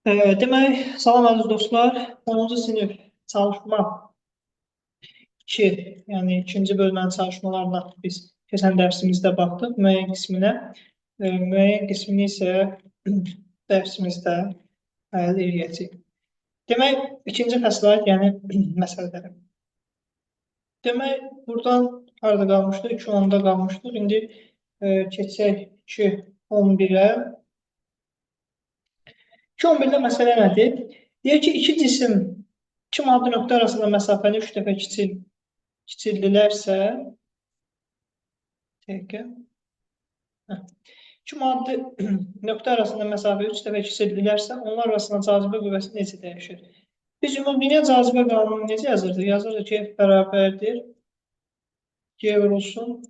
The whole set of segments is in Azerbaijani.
Demək, salam əziz dostlar, 10-cu sinif çalışma 2, yəni ikinci bölmənin çalışmalarına biz keçən dərsimizdə baxdıq, müəyyən qisminə. Müəyyən qismini isə dərsimizdə həll edəcəyik. Demək, ikinci fəslə aid, yəni məsələlərə. Demək, buradan harada qalmışdıq? 2.10-da qalmışdıq. İndi keçək 2.11-ə. 2.11-də məsələ nədir? Deyir ki, iki cisim iki maddi nöqtə arasında məsafəni 3 dəfə kiçildilərsə, dəqiqə. İki maddi nöqtə arasında məsafə 3 dəfə kiçildilərsə, onlar arasında cazibə qüvvəsi necə dəyişir? Biz ümumdünya cazibə qanunu necə yazırdıq? Yazırdıq ki, F bərabərdir G vurulsun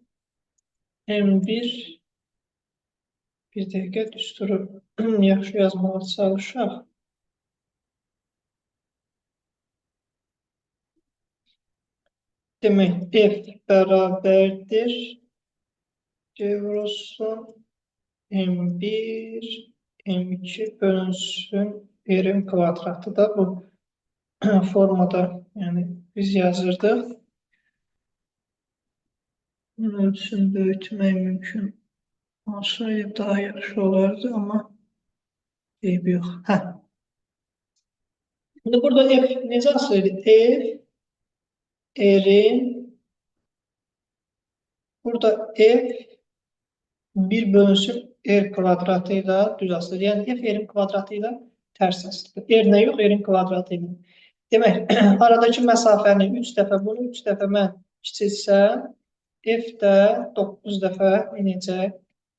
M1. Bir dəqiqə düsturu yaxşı yazmağa çalışaq. Demək, F bərabərdir G vurulsun M1 M2 bölünsün R-in kvadratı da bu formada, yəni biz yazırdıq. Bunun ölçüsünü böyütmək mümkün olsaydı daha yaxşı olardı, amma eybi yox. Hə. İndi burada F necə asılır? F R-in burada F 1 bölünsün R kvadratı ilə düz asılır. Yəni F R-in kvadratı ilə tərs asılır. R nə yox, R-in kvadratı ilə. Demək, aradakı məsafəni 3 dəfə bunu 3 dəfə mən kiçiltsəm, F də 9 dəfə necə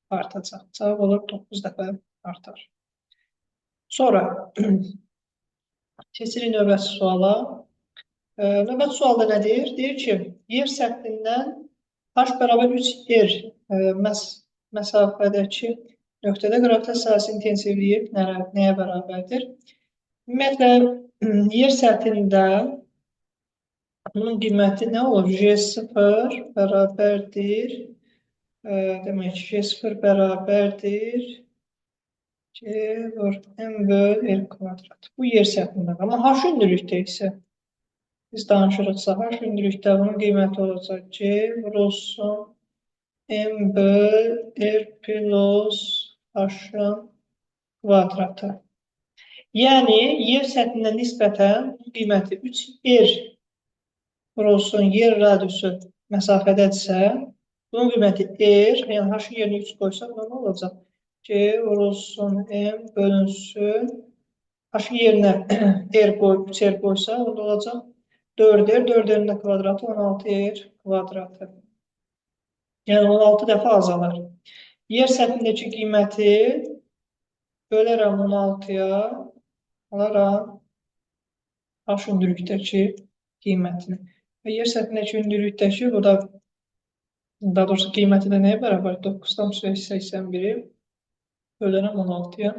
artacaq. Cavab olur 9 dəfə artar. Sonra keçirik növbəti suala. Növbəti sualda nə deyir? Deyir ki, yer səthindən H bərabər 3R məsafədəki nöqtədə qravitasiya sahəsi intensivliyi nəyə bərabərdir? Ümumiyyətlə, yer səthində bunun qiyməti nə olur? J0 bərabərdir. Demək ki, J0 bərabərdir G vur M böl R kvadrat. Bu yer səthində. Amma H hündürlükdə isə biz danışırıqsa H hündürlükdə bunun qiyməti olacaq G vurulsun M böl R plus H-ın kvadratı. Yəni, yer səthinə nisbətən qiyməti 3R vurulsun yer radiusu məsafədədirsə, bunun qiyməti R, yəni H-ın yerinə 3 qoysaq, nə olacaq? G vurulsun M bölünsün H-ın yerinə R qoy, 3R qoysaq, onda olacaq 4R, 4R-in də kvadratı 16R kvadratı. Yəni 16 dəfə azalar. Yer səthindəki qiyməti bölərəm 16-ya, alaram H hündürlükdəki qiymətini. Və yer səthindəki hündürlükdəki, bu da daha doğrusu qiyməti də nəyə bərabər? 9,81-i bölərəm 16-ya.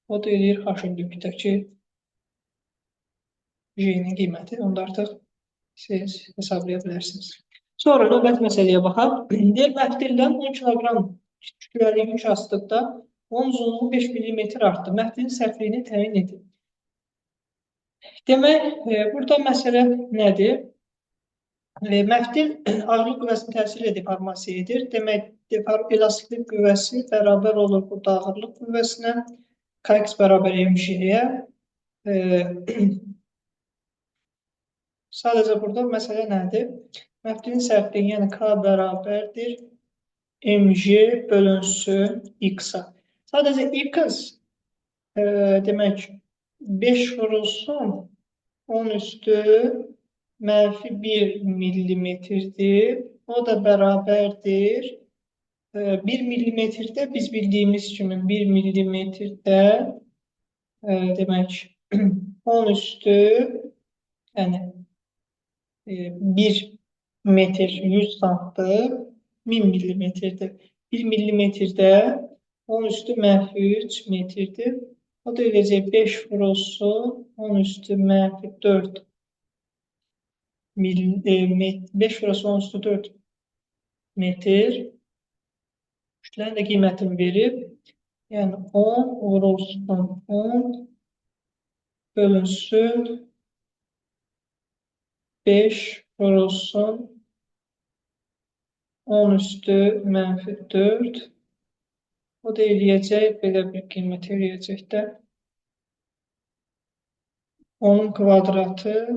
O da eləyir H hündürlükdəki J-nin qiyməti. Onu da artıq siz hesablaya bilərsiniz. Sonra növbəti məsələyə baxaq. Deyir, məftildən 10 kiloqram kütləli yük asdıqda onun uzunluğu 5 mm artdı. Məftilin sərtliyini təyin edin. Demək, burada məsələ nədir? Məftil ağırlıq qüvvəsinin təsiri ilə deformasiya edir. Demək, elastiklik qüvvəsi bərabər olur burada ağırlıq qüvvəsinə. Kx bərabər mg-yə. Sadəcə burada məsələ nədir? Məftilin sərtliyi, yəni K bərabərdir mg bölünsün x-a. Sadəcə x demək 5 vurulsun 10 üstü mənfi 1 millimetrdir. O da bərabərdir. 1 millimetrdə biz bildiyimiz kimi 1 millimetrdə demək 10 üstü, yəni 1 metr 100 santdır, 1000 millimetrdir. 1 millimetrdə 10 üstü mənfi 3 metrdir. O da eləyəcək 5 vurulsun 10 üstü mənfi 4 5 vurulsun 10 üstü 4 metr. Kütlənin də qiymətini verib. Yəni 10 vurulsun 10 bölünsün 5 vurulsun 10 üstü mənfi 4. O da eləyəcək, belə bir qiymət eləyəcək də. 10-un kvadratı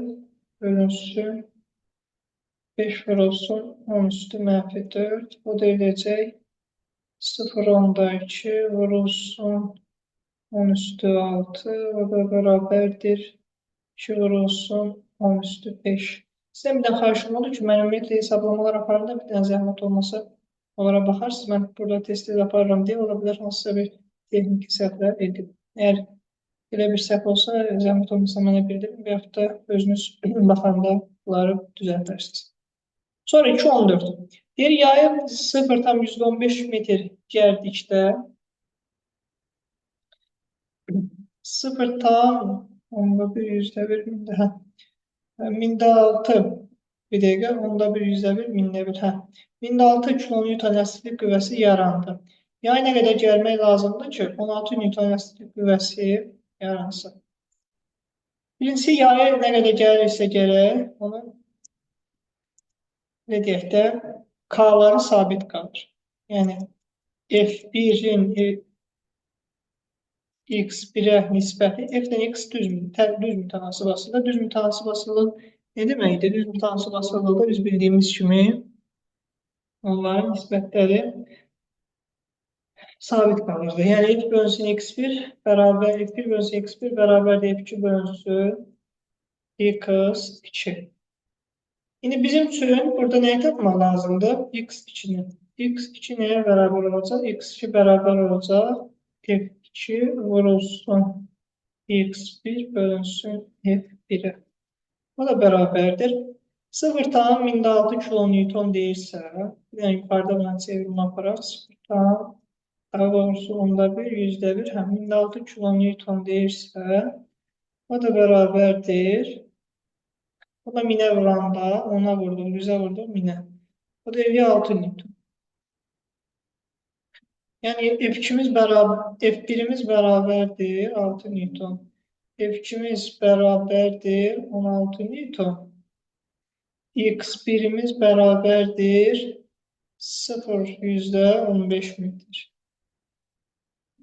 bölünsün 5 vurulsun 10 üstü mənfi 4. O da eləyəcək 0,2 vurulsun 10 üstü 6. O da bərabərdir 2 vurulsun 10 üstü 5. Sizdən bir də xahişim odur ki, mən ümumiyyətlə hesablamalar aparanda bir dənə zəhmət olmasa onlara baxarsınız. Mən burada tez-tez aparıram deyə ola bilər hansısa bir texniki səhvlər edib. Əgər elə bir səhv olsa, zəhmət olmasa mənə bildirin və yaxud da özünüz baxanda bunları düzəldərsiniz. Sonra 2,14. Deyir, yayı 0,15 metr gərdikdə 0,1 %1 hə. 1006 bir dəqiqə, 1 %1 1001 hə. 1006 kilonewton elastiklik qüvvəsi yarandı. Yay nə qədər gəlmək lazımdır ki, 16 Newton elastiklik qüvvəsi yaransın. Birincisi, yayı nə qədər gəlirsə gələk, onun nə deyək də, K-ları sabit qalır. Yəni, F1-in x1-ə nisbəti F-lə x düz mütənasib asılıdır. Düz mütənasib asılılıq nə deməkdir? Düz mütənasib asılılıqda biz bildiyimiz kimi onların nisbətləri sabit qalırdı. Yəni F bölünsün x1 bərabər F1 bölünsün x1 bərabərdir F2 bölünsün x2. İndi bizim üçün burada nəyi tapmaq lazımdır? x2-ni. x2 nəyə bərabər olacaq? x2 bərabər olacaq F2 vurulsun x1 bölünsün F1-ə. O da bərabərdir. 0,1006 kilonewton deyirsə, yəni yuxarıda buna çevirmə aparaq. 0, daha doğrusu 1/10 %1, hə, 1006 kilonewton deyirsə, o da bərabərdir. O da 1000-ə vuranda, 10-a vurduq, 100-ə vurduq, 1000-ə. O da eləyir 6 Newton. Yəni F2-miz bərabər, F1-imiz bərabərdir 6 Newton. F2-miz bərabərdir 16 Newton. X1-imiz bərabərdir 0,15 metr.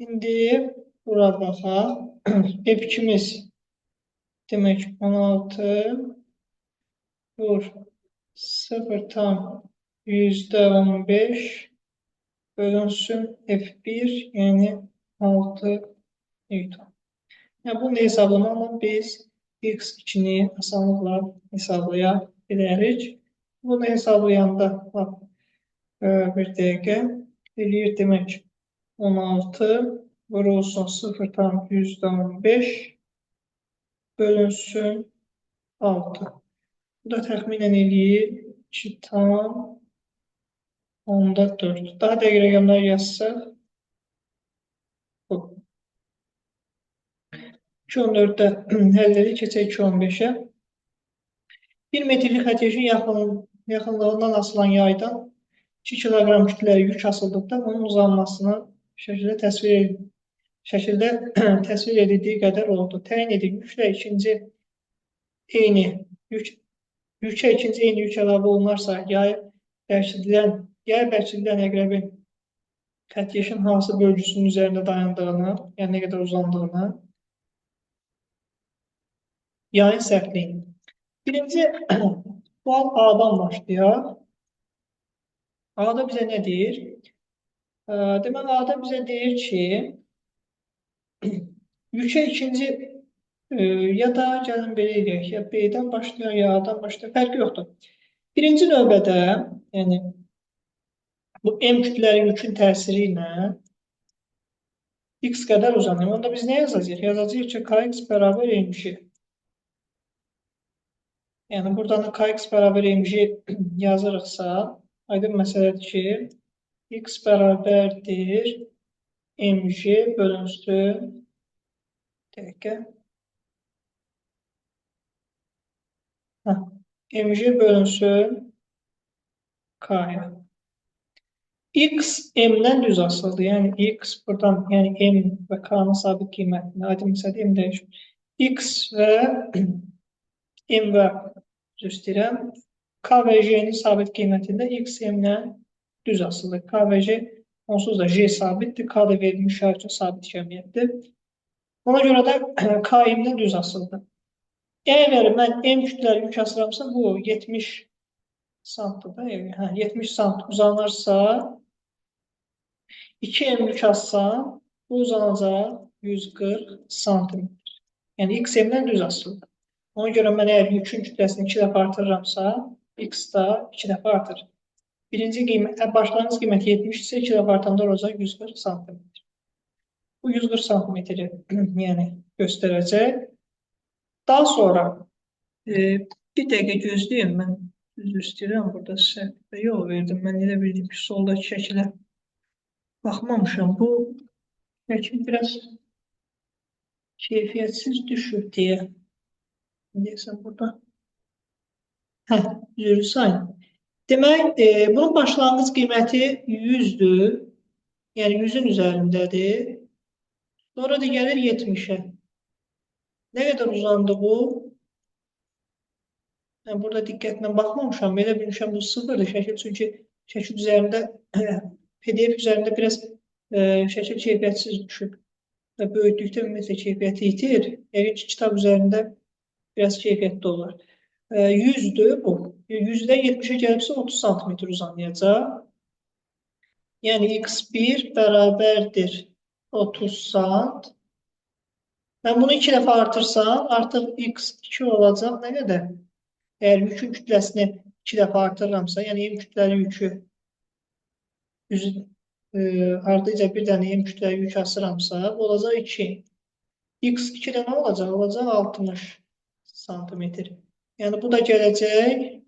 İndi bura baxaq. F2-miz demək 16 vur 0,15 bölünsün F1, yəni 6 Newton. Yəni bunu hesablamaqla biz x2-ni asanlıqla hesablaya bilərik. Bunu hesablayanda bir dəqiqə eləyir demək 16 vurulsun 0,15 bölünsün 6. Bu da təxminən eləyir 2,4. Daha dəqiq rəqəmlər yazsaq bu. 2,14-də həll edirik, keçək 2,15-ə. 1 metrlik xətkeşin yaxınlığından asılan yaydan 2 kiloqram kütləli yük asıldıqda onun uzanmasını şəkildə təsvir edildiyi qədər oldu. Təyin edin, yüklə ikinci eyni yük, yükə ikinci eyni yük əlavə olunarsa, yay bərkidilən əqrəbin xətkeşin hansı bölgüsünün üzərində dayandığını, yəni nə qədər uzandığını, yayın sərtliyini. Birinci sual A-dan başlayaq. A-da bizə nə deyir? Deməli, A-da bizə deyir ki, yükə ikinci ya da gəlin belə eləyək, ya B-dən başlayaq, ya A-dan başlayaq, fərqi yoxdur. Birinci növbədə, yəni bu M kütləli yükün təsiri ilə x qədər uzanır. Onda biz nə yazacağıq? Yazacağıq ki, kx bərabər mg. Yəni buradan da kx bərabər mg yazırıqsa, aydın məsələdir ki, x bərabərdir mg bölünsün dəqiqə. Mg bölünsün K-ya. X M-dən düz asılıdır. Yəni X buradan, yəni M və K-nın sabit qiymətini, aydın məsələdə M dəyişmir. X və M və üzr istəyirəm, K və J-nin sabit qiymətində X M-dən düz asılıdır. K və J onsuz da J sabitdir. K da verilmiş şərait üçün sabit kəmiyyətdir. Ona görə də K M-dən düz asılıdır. Əgər mən M kütləli yük asıramsa, bu 70 santdır da, hə, 70 sant uzanırsa, 2M yük assam, bu uzanacaq 140 santimetr. Yəni X M-dən düz asılıdır. Ona görə mən əgər yükün kütləsini 2 dəfə artırıramsa, X da 2 dəfə artır. Birinci qiymət, başlanğıc qiymət 70 isə 2 dəfə artanda olacaq 140 santimetr. Bu 140 santimetri yəni göstərəcək. Daha sonra bir dəqiqə gözləyim. Mən üzr istəyirəm, burada səhvə yol verdim. Mən elə bildim ki, soldakı şəkilə baxmamışam. Bu şəkil biraz keyfiyyətsiz düşüb deyə. Deyəsən burada. Hə, üzr sayın. Demək, bunun başlanğıc qiyməti 100-dür. Yəni 100-ün üzərindədir. Sonra da gəlir 70-ə. Nə qədər uzandı bu? Yəni, burada diqqətlə baxmamışam. Belə bilmişəm, bu sıfırdır şəkil. Çünki şəkil üzərində, PDF üzərində biraz şəkil keyfiyyətsiz düşüb. Və böyütdükdə ümumiyyətlə keyfiyyəti itir. Yəni ki, kitab üzərində biraz keyfiyyətli olar. 100-dür bu. 100-dən 70-ə gəlibsə 30 sm uzanlayacaq. Yəni x1 bərabərdir 30 sant. Mən bunu 2 dəfə artırsam, artıq x2 olacaq nə qədər? Əgər yükün kütləsini 2 dəfə artırıramsa, yəni M kütləli yükü ardıca bir dənə M kütləli yük asıramsa, bu olacaq 2. x2 də nə olacaq? Olacaq 60 santimetr. Yəni bu da gələcək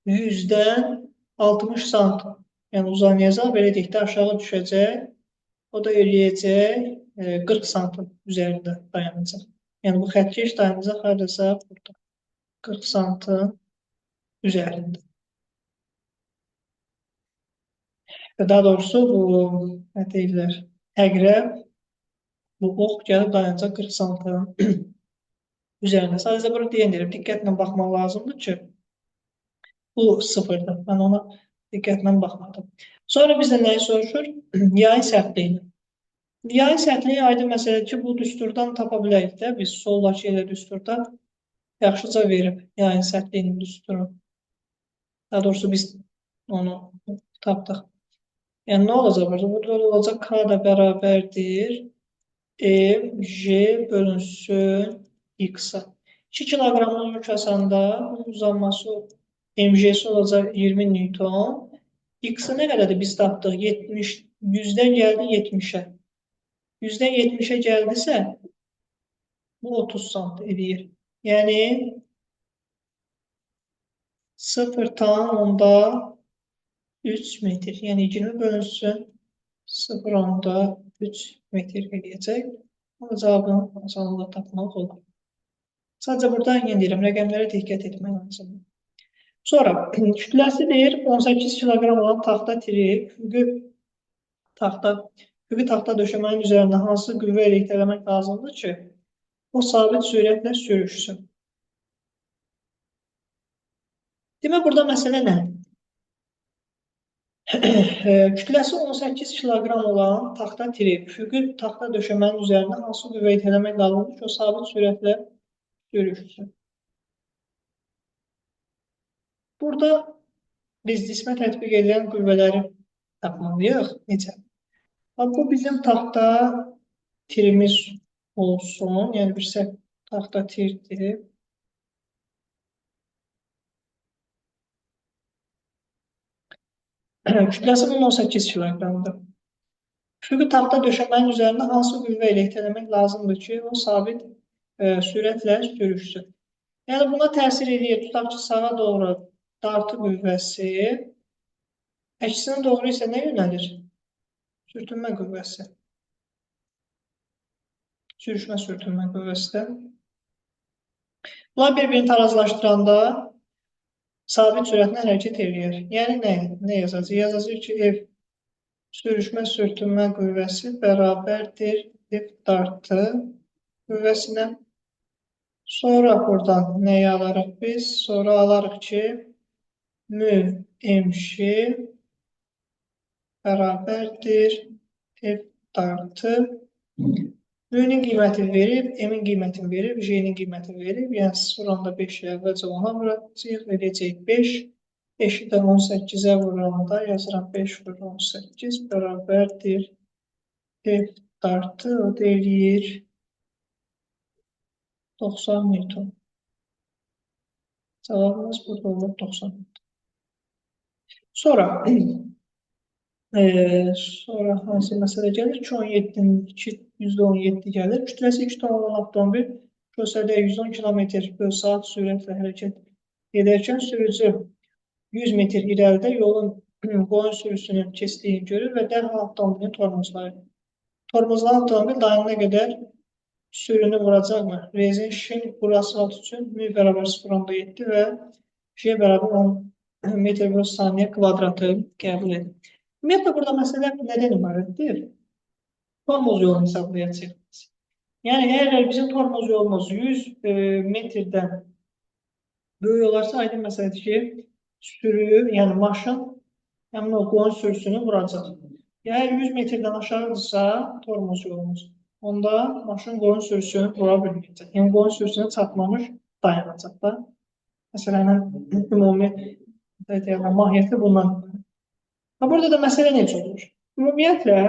100-dən 60 sant. Yəni uzanlayacaq, belə deyək də aşağı düşəcək. O da eləyəcək 40 santın üzərində dayanacaq. Yəni bu xətkeş dayanacaq hardasa burada. 40 santın üzərində. Və daha doğrusu bu, nə deyirlər, əqrəb, bu ox gəlib dayanacaq 40 santın üzərində. Sadəcə bunu deyən deyirəm, diqqətlə baxmaq lazımdır ki, bu sıfırdır. Mən ona diqqətlə baxmadım. Sonra bizdə nəyi soruşur? Yayın sərtliyini. Yayın sərtliyi aydın məsələdir ki, bu düsturdan tapa bilərik də. Biz soldakı elə düsturda yaxşıca verib yayın sərtliyinin düsturunu. Daha doğrusu biz onu tapdıq. Yəni nə olacaq burada? Burada olacaq K da bərabərdir M, J bölünsün X-a. 2 kiloqramlıq yük asanda bunun uzanması MJ'si olacaq 20 Newton. X-i nə qədərdir? Biz tapdıq. 70, 100-dən gəldi 70-ə. 100-dən 70-ə gəldisə bu 30 sant eləyir. Yəni 0,3 metr. Yəni 20 bölünsün 0,3 metr eləyəcək. Onun cavabını asanlıqla tapmaq olar. Sadəcə burada yenə deyirəm, rəqəmlərə diqqət etmək lazımdır. Sonra kütləsi deyir 18 kiloqram olan taxta tiri üfüqi taxta döşəmənin üzərində hansı qüvvə ilə itələmək lazımdır ki, o sabit sürətlə sürüşsün. Demək, burada məsələ nədir? Kütləsi 18 kiloqram olan taxta tiri üfüqi taxta döşəmənin üzərində hansı qüvvə itələmək lazımdır ki, o sabit sürətlə sürüşsün. Burada biz cismə tətbiq edilən qüvvələri tapmalıyıq. Necə? Bax, bu bizim taxta tirimiz olsun. Yəni bir sərt taxta tirdir. Kütləsi bunun 18 kiloqramdır. Üfüqi taxta döşəmənin üzərində hansı qüvvə ilə itələmək lazımdır ki, o sabit sürətlə sürüşsün. Yəni buna təsir edir, tutaq ki, sağa doğru dartı qüvvəsi, əksinə doğru isə nə yönəlir? Sürtünmə qüvvəsi. Sürüşmə sürtünmə qüvvəsi də. Bunlar bir-birini tarazlaşdıranda sabit sürətlə hərəkət eləyir. Yəni nə yazacaq? Yazacaq ki, F Sürüşmə sürtünmə qüvvəsi bərabərdir F dartı qüvvəsinə. Sonra buradan nəyi alarıq biz? Sonra alarıq ki, mü mj bərabərdir F dartı. M'nin qiymətini verib, M'in qiymətini verib, J'nin qiymətini verib. Yəni 0,5-i əvvəlcə ona vuracağıq, verəcəyik 5. 5-i də 18-ə vuranda yazıram 5 vur 18 bərabərdir F dartı, o da eləyir 90 Newton. Cavabımız burada olur 90 Newton. Sonra sonra hansı məsələ gəlir? 2,17-nin 2,17 gəlir. Kütləsi 2 ton olan avtomobil şosedə 110 km böl saat sürətlə hərəkət edərkən sürücü 100 metr irəlidə yolun qoyun sürüsünün keçdiyini görür və dərhal avtomobilini tormozlayır. Tormozlanan avtomobil dayanana qədər sürünü vuracaqmı? Rezin şin quru asfalt üçün mü bərabər 0,7 və J bərabər 10 metr böl saniyə kvadratı qəbul edin. Ümumiyyətlə, burada məsələ nədən ibarətdir? Tormoz yolunu hesablayacağıq. Yəni, əgər bizim tormoz yolumuz 100 metrdən böyük olarsa, aydın məsələdir ki, sürüyü, yəni maşın həmin o qoyun sürüsünü vuracaq. Əgər 100 metrdən aşağıdırsa tormoz yolumuz, onda maşın qoyun sürüsünü vura bilməyəcək. Yəni, qoyun sürüsünə çatmamış dayanacaq da. Məsələnin ümumi mahiyyəti bundan ibarət. Ha, burada da məsələ necə olur? Ümumiyyətlə,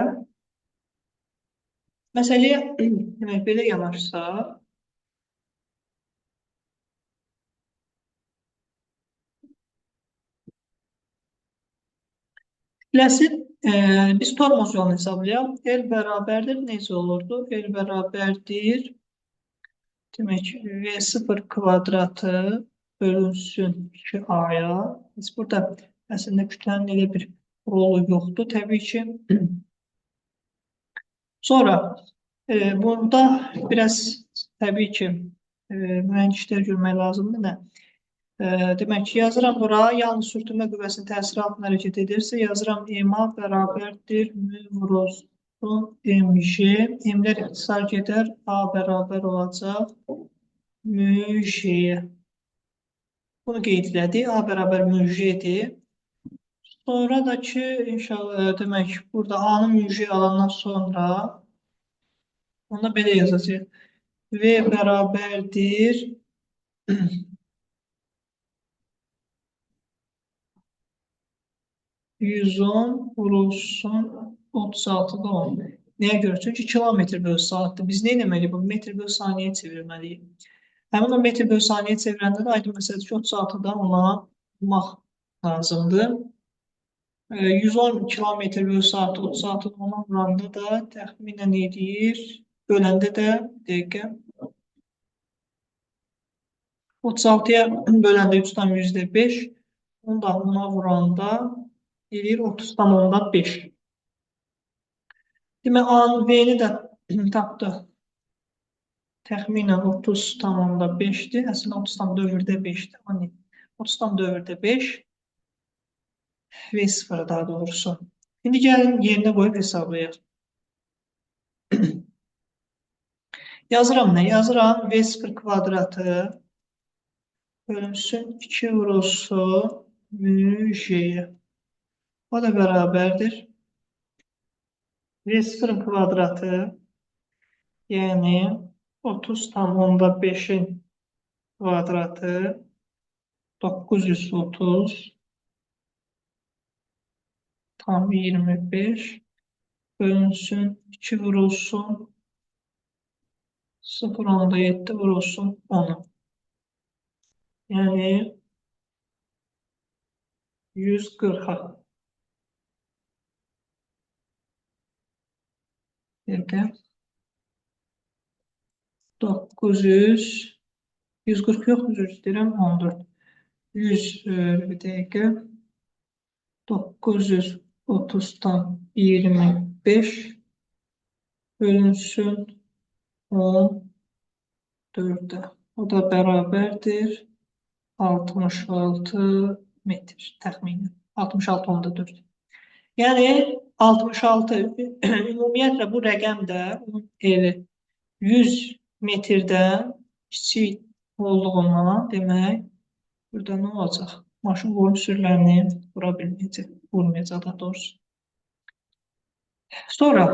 məsələyə demək, belə yanaşsaq, kütləsi biz tormoz yolunu hesablayaq. L bərabərdir, necə olurdu? L bərabərdir, demək, V0 kvadratı bölünsün 2A-ya. Biz burada əslində kütlənin elə bir rolu yoxdur təbii ki. Sonra burada biraz təbii ki, müəyyən işlər görmək lazımdır. Nə? Demək ki, yazıram bura, yalnız sürtünmə qüvvəsinin təsiri altında hərəkət edirsə, yazıram MA bərabərdir mü vurulsun MJ. M-lər ixtisar gedər, A bərabər olacaq mü J-yə. Bunu qeyd elədik, A bərabər mü J-dir. Sonra da ki, inşallah, demək, burada A-nı mü J alandan sonra onda belə yazacağıq. V bərabərdir 110 vurulsun 36'da 10. Nəyə görə? Çünki kilometr bölü saatdır. Biz nə etməliyik? Bu metr bölü saniyə çevirməliyik. Həmin o metr bölü saniyə çevirəndə də aydın məsələdir ki, 36'da ona vurmaq lazımdır. 110 kilometr bölü saat 36'da ona vuranda da təxminən eləyir. Böləndə də bir dəqiqə. 36'ya böləndə 3,5. Onu da ona vuranda eləyir 30,5. Demək, A-nın V-ni də tapdıq. Təxminən 30,5-dir. Əslində 30,4-də 5-dir. Amma 30,4-də 5. V0 daha doğrusu. İndi gəlin yerinə qoyub hesablayaq. Yazıram nə? Yazıram V0 kvadratı bölünsün 2 vurulsun mü J'ye. O da bərabərdir. V0 kvadratı, yəni 30,5-in kvadratı 930 tam 25 bölünsün 2 vurulsun 0,7 vurulsun 10'u. Yəni 140'a. Bir 900 140 yox, üzr istəyirəm, 14. 100 bir dəqiqə. 930,25 bölünsün 14'e. O da bərabərdir 66 metr təxminən. 66,4. Yəni 66. Ümumiyyətlə bu rəqəm də R 100 metrdən kiçik olduğundan demək, burada nə olacaq? Maşın qoyun sürülərini vura bilməyəcək, vurmayacaq daha doğrusu. Sonra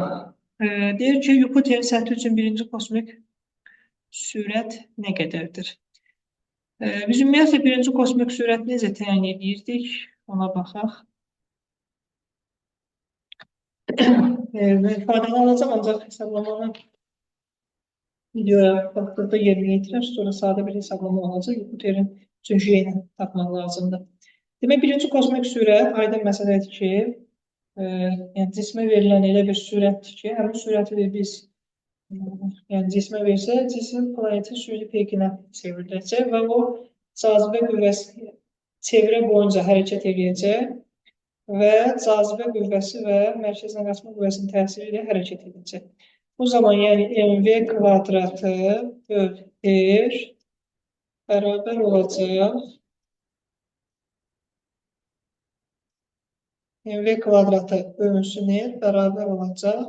deyir ki, Yupiterin səthi üçün birinci kosmik sürət nə qədərdir? Biz ümumiyyətlə birinci kosmik sürət necə təyin edirdik? Ona baxaq. Mən ifadəni alacağım, ancaq hesablamanı videoya baxdıqda yerinə yetirər. Sonra sadə bir hesablama olacaq. Yupiterin üçün J-ni tapmaq lazımdır. Demək, birinci kosmik sürət aydın məsələdir ki, yəni cismə verilən elə bir sürətdir ki, həmin sürəti də biz yəni cismə versə, cisim planetin süni peykinə çevriləcək və o cazibə qüvvəsi çevrə boyunca hərəkət edəcək və cazibə qüvvəsi və mərkəzdən qaçma qüvvəsinin təsiri ilə hərəkət edəcək. Bu zaman yəni mv kvadratı böl r bərabər olacaq mv kvadratı bölünsün r bərabər olacaq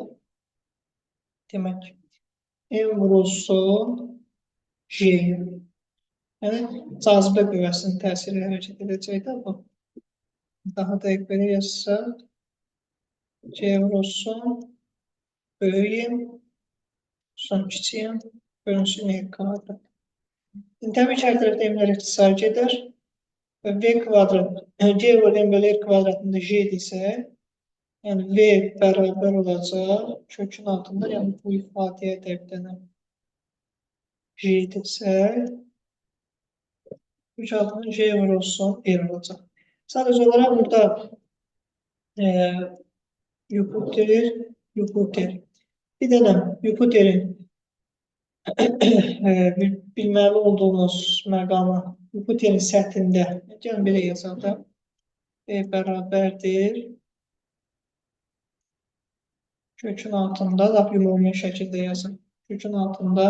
demək m vurulsun j. Yəni cazibə qüvvəsinin təsiri hərəkət edəcək də bu. Daha dəqiq belə yazsaq c vurulsun böyük m son kiçik m bölünsün r kvadrat. İndi təbii ki, hər tərəfdə m-lər ixtisar gedər. Və v kvadrat, c vur m bölü r kvadratında j isə, yəni v bərabər olacaq kökün altında, yəni bu ifadəyə də bir dənə j desək, kök altında j vurulsun r olacaq. Sadəcə olaraq burada Yupiter. Bir dənə Yupiterin bilməli olduğumuz məqamı Yupiterin səthində, gəlin belə yazaq da, V bərabərdir kökün altında, lap ümumi şəkildə yazın. Kökün altında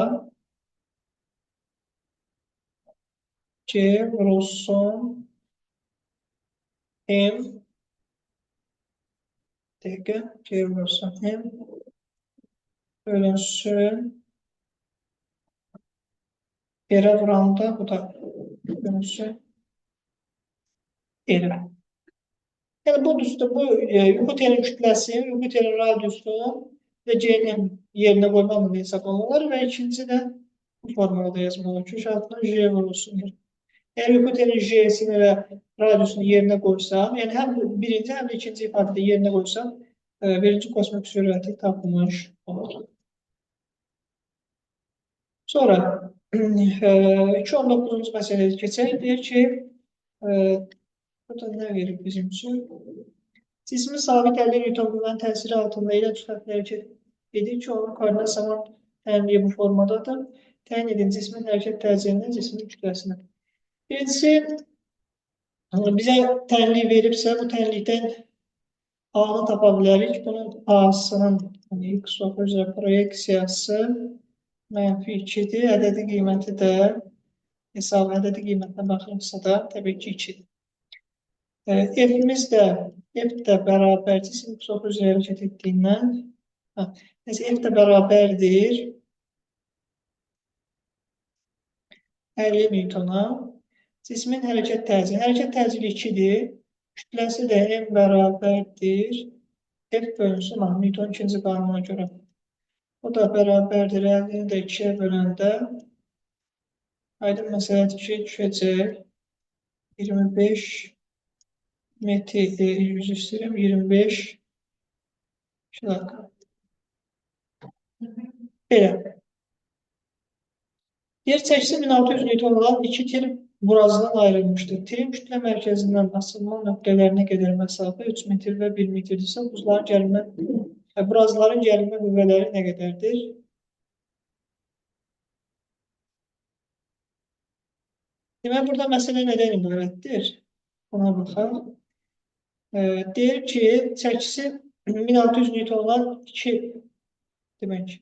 C vurulsun M dəqiqə, C vurulsun M bölünsün R vuranda bu da bölünsün R. Yəni bu düzdür, bu Yupiterin kütləsi, Yupiterin radiusu və C-nin yerinə qoymaqla hesablamalar və ikinci də bu formulada yazmalı. Kök altına J vurulsun R. Əgər Yupiterin J-sini və radiusunu yerinə qoysam, yəni həm birinci, həm də ikinci ifadədə yerinə qoysam, birinci kosmik sürəti tapılmış olur. Sonra 2.19-cu məsələyə keçək. Deyir ki, burada nə verib bizim üçün? Cismin sabit 50 Newton qüvvənin təsiri altında elə sürətlə hərəkət edir ki, onun koordinat zaman təyinliyi bu formadadır. Təyin edin cismin hərəkət təzyiqini, cismin kütləsini. Birincisi, bizə təyinlik veribsə, bu təyinlikdən A-nı tapa bilərik. Bunun A-sının yəni, x oxu üzrə proyeksiyası mənfi 2-dir. Ədədi qiyməti də hesab ədədi qiymətinə baxırıqsa da təbii ki 2-dir. F-imiz də F də bərabər cisim x oxu üzrə hərəkət etdiyindən neyse, F də bərabərdir 50 Newtona. Cismin hərəkət təzyiqi. Hərəkət təzyiqi 2-dir. Kütləsi də M bərabərdir. F bölünsün A, Newton ikinci qanuna görə. O da bərabərdir. 50-ni də 2-yə böləndə aydın məsələdir ki, düşəcək 25 metr, üzr istəyirəm, 25 kiloqram. Belə. Yer çəkisi 1600 Newton olan iki tir burazdan ayrılmışdır. Tirin kütlə mərkəzindən asılma nöqtələrinə qədər məsafə 3 metr və 1 metrdirsə, buzların gərilmə, burazların gərilmə qüvvələri nə qədərdir? Demək, burada məsələ nədən ibarətdir? Buna baxaq. Deyir ki, çəkisi 1600 Newton olan iki demək,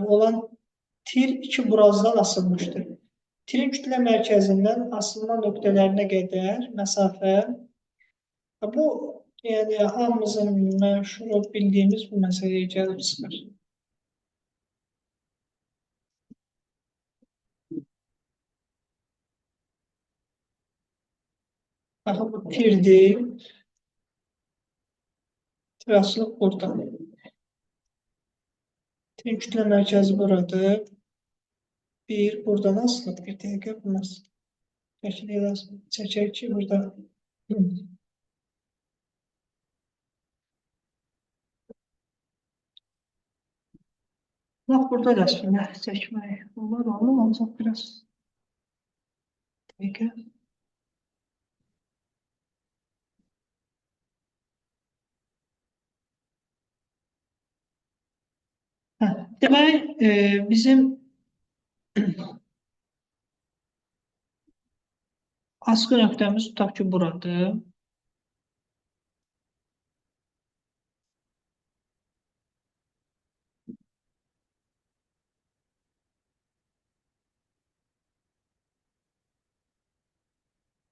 olan tir iki burazdan asılmışdır. Tirin kütlə mərkəzindən asılma nöqtələrinə qədər məsafə bu Yəni, hamımızın məşhur bildiyimiz bu məsələyə gəlib çıxır. Baxın, bu tirdir. Tir asılıb burada. Tirin kütlə mərkəzi buradır. Bir, buradan asılıb. Bir dəqiqə bu nasıl? Şəkil elə çəkək ki, burada. Bax, burada rəsmini çəkmək olar onu, ancaq biraz dəqiqə. Hə, demək, bizim asqı nöqtəmiz tutaq ki, buradır.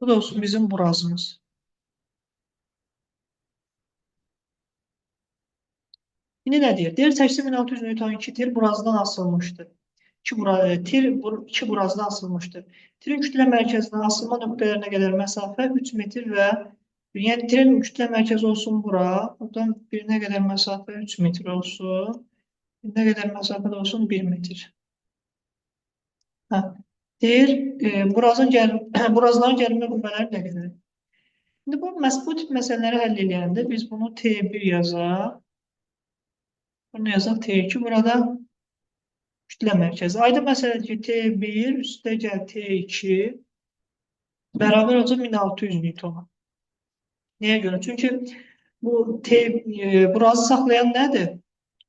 Bu da olsun bizim burazımız. İndi nə deyir? Deyir 80.600 Newton 2 tir burazdan asılmışdır. İki burazdan asılmışdır. Tirin kütlə mərkəzindən asılma nöqtələrinə qədər məsafə 3 metr və yəni tirin kütlə mərkəzi olsun bura. Buradan birinə qədər məsafə 3 metr olsun. Birinə qədər məsafə də olsun 1 metr. Hə. Deyir, burazın burazların gərilmə qüvvələri nə qədər? İndi bu tip məsələləri həll edəndə biz bunu T1 yazaq. Bunu yazaq T2. Burada kütlə mərkəzi. Aydın məsələdir ki, T1 üstə gəl T2 bərabər olacaq 1600 Newtona. Niyə görə? Çünki bu burazı saxlayan nədir?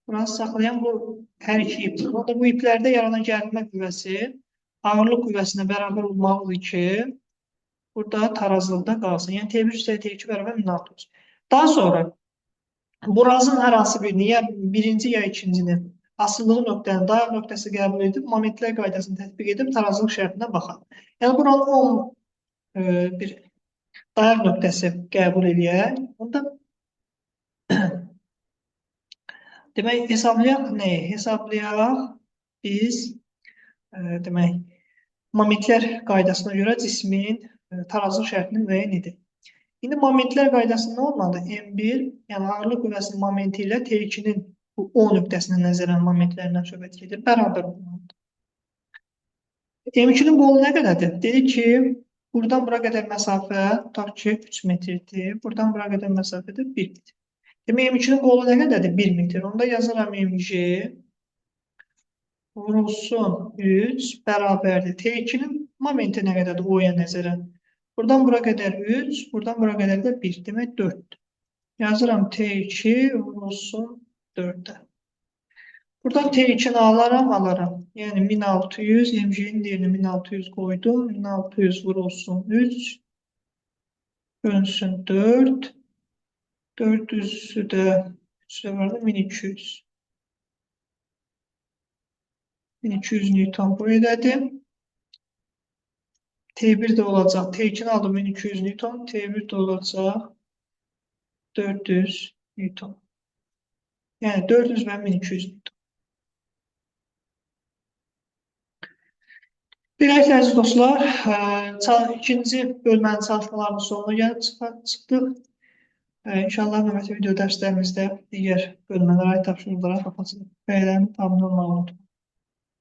Burazı saxlayan bu hər iki ipdir. Onda bu iplərdə yaranan gərilmə qüvvəsi ağırlıq qüvvəsinə bərabər olmalıdır ki, burada tarazlıqda qalsın. Yəni T1 üstə T2 bərabər 1600. Daha sonra burazın hər hansı birini, ya birinci ya ikincini asıllığı nöqtənin dayaq nöqtəsi qəbul edib, momentlər qaydasını tətbiq edib tarazlıq şərtinə baxaq. Yəni buranı 10 bir dayaq nöqtəsi qəbul eləyək. Onda demək hesablayaq nəyi? Hesablayaq biz demək momentlər qaydasına görə cismin tarazlıq şərtinin müəyyən edir. İndi momentlər qaydası nə olmalıdır? M1, yəni ağırlıq qüvvəsinin momenti ilə T2-nin bu O nöqtəsinə nəzərən momentlərindən söhbət gedir, bərabər olmalıdır. M2-nin qolu nə qədərdir? Dedi ki, buradan bura qədər məsafə, tutaq ki, 3 metrdir. Buradan bura qədər məsafə də 1 metr. Demək, M2-nin qolu nə qədərdir? 1 metr. Onda yazıram MG vurulsun 3 bərabərdir. T2-nin momenti nə qədərdir O-ya nəzərən? Buradan bura qədər 3, buradan bura qədər də 1. Demək 4. Yazıram T2 vurulsun 4-ə. Buradan T2-ni alaram, alaram. Yəni 1600, MG-nin yerini 1600 qoydum. 1600 vurulsun 3, bölünsün 4. 400-ü də 3-ə var da 1200. 1200 Newton bu elədi. T1 də olacaq. T2-ni aldım 1200 Newton. T1 də olacaq 400 Newton. Yəni 400 və 1200 Newton. Beləliklə, əziz dostlar, ikinci bölmənin çalışmalarının sonuna gəlib çıxdıq. İnşallah növbəti video dərslərimizdə digər bölmələrə aid tapşırıqlara baxacağıq. Bəyənib abunə olmağı unutmayın.